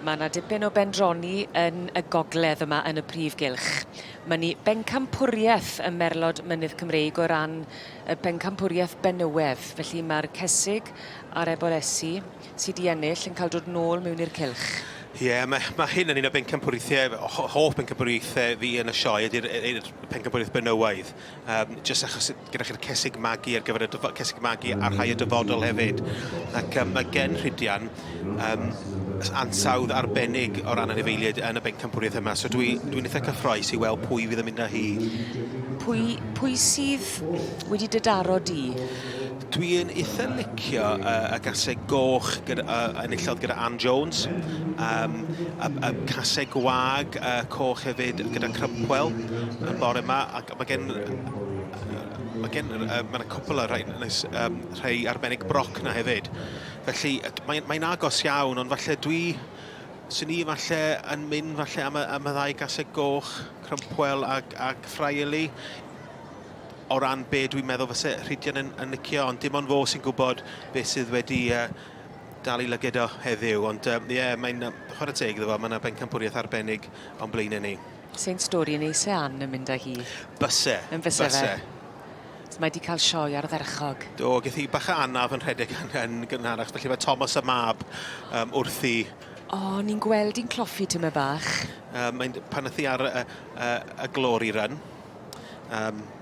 Mae 'na dipyn o bendroni yn y gogledd yma yn y prif gylch. Mae ni bencampwriaeth y Merlod Mynydd Cymreig o ran y bencampwriaeth benywedd. Felly mae'r cesig a'r ebolesi sy 'di ennill yn cael dod nôl mewn i'r cylch. Ie, mae, mae hyn yn un o bencampwriaethau, hoff bencampwriaethau fi yn y sioe, ydy'r pencampwriaeth benywaidd. Um, jyst achos gyda chi'r cesig magu ar gyfer y cesig magu a rhai y dyfodol hefyd. Ac mae gen Rhydian um, ansawdd arbennig o ran anifeiliaid yn y bencampwriaeth yma, so dwi'n dwi, dwi eitha cyffroes i weld pwy fydd yn mynd â hi. Pwy, pwy sydd wedi dy daro di? Dwi'n eitha licio y gaseg goch gyda, enillodd gyda Ann Jones, um, y caseg gwag coch hefyd gyda Crumpwell yn bore yma, ac mae gen mae gen mae yna cwpl o rhai, nes, rhai arbennig broc na hefyd. Felly mae'n mae agos iawn, ond falle dwi, swn i falle yn mynd falle am y, am y ddau gaseg goch, Crumpwell ac, ac Friarly o ran be dwi'n meddwl fyse Rhydian yn, yn licio, ond dim ond fo sy'n gwybod beth sydd wedi dal i lyged o heddiw. Ond ie, yeah, mae'n chwarae teg iddo fo, mae yna bencampwriaeth arbennig o'n blaenau ni. Saint Story neu se Ann yn mynd â hi? Byse. Yn fyse fe? So mae 'di cael sioe ardderchog. Do, gaeth hi bach o anaf yn rhedeg yn, yn gynharach, felly mae Thomas y mab wrthi. O, ni'n gweld hi'n cloffi tymed bach. Mae'n, pan nath hi ar y, y, y glory run,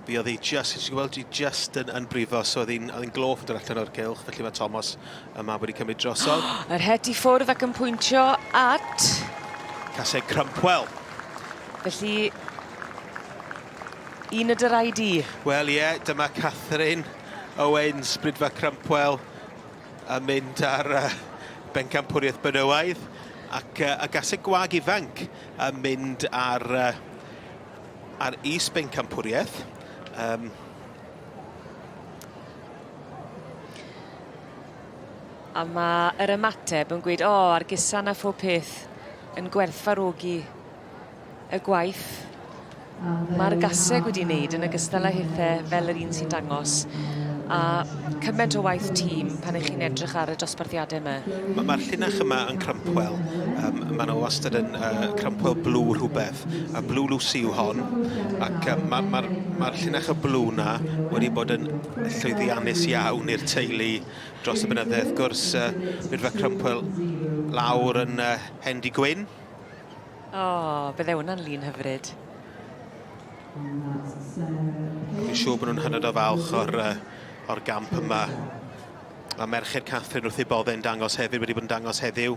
fi oedd hi just, ti'n gweld hi just yn, yn brifo, so oedd hi'n oedd hi'n gloff yn dod allan o'r cylch, felly mae Thomas y mab wedi cymryd drosodd. Yr het i ffwrdd ac yn pwyntio at... Caseg Crumpwell. Felly, un y dyrai di. Wel ie, yeah, dyma Catherine Owens, Brydfa Crumpwell, yn mynd ar bencampwriaeth benywaidd, ac y gaseg gwag ifanc yn mynd ar ar is-bencampwriaeth. Um, A mae yr ymateb yn gweud, o, oh, a'r gusan a phob peth yn gwerthfawrogi y gwaith mae'r gaseg wedi wneud yn ogystal â hithe fel yr un sy'n dangos. A cymaint o waith tîm pan ych chi'n edrych ar y dosbarthiadau yma. Mae'r ma llinach yma yn Crumpwell. Maen nhw wastad yn Crumpwell Blue rhywbeth. A Blue Lucy yw hon. Ac mae'r ma, ma, ma llinach y Blue na wedi bod yn llwyddiannus iawn i'r teulu dros y blynydde. Wrth gwrs, Rydfa Crumpwell lawr yn Hendy Gwyn. O, oh, bydde hwnna'n lun hyfryd. Fi'n siŵr bod nhw'n hynod o falch o'r, or gamp yma. Mae merched Catherine wrth ei boddau'n dangos hefyd, wedi bod yn dangos heddiw.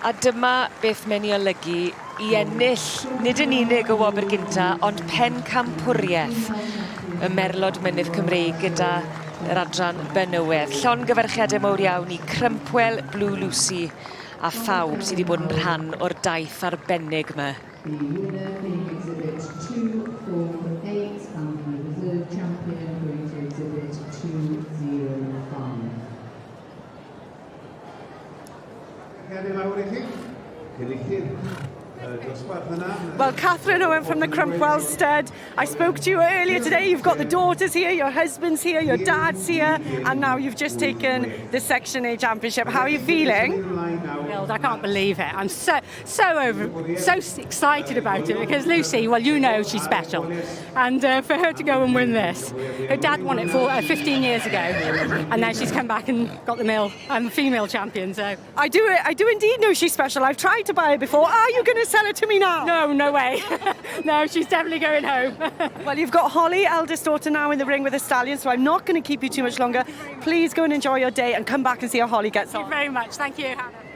A dyma beth mae'n ei olygu i ennill nid yn unig y wobr gynta, ond pencampwriaeth y Merlod Mynydd Cymreig gyda yr adran benywedd. Llongyfarchiadau mawr iawn i Crumpwell, Blue Lucy a phawb sydd wedi bod yn rhan o'r daith arbennig yma. The winner being exhibit 248 and the reserve champion going to exhibit 205. Well, Catherine Owen from the Crumpwell Stud, I spoke to you earlier today. You've got the daughters here, your husband's here, your dad's here, and now you've just taken the Section A Championship. How are you feeling? Thrilled. I can't believe it. I'm so, so over, so excited about it because Lucy, well, you know she's special. And for her to go and win this, her dad won it for 15 years ago, and now she's come back and got the male and the female champion. So I do, I do indeed know she's special. I've tried to buy her before. Are you going to sell her to me now? No, no way. No, she's definitely going home. Well, you've got Holly, eldest daughter, now in the ring with a stallion, so I'm not going to keep you too much longer. Please go and enjoy your day and come back and see how Holly gets on. Thank you very much. Thank you, Hannah.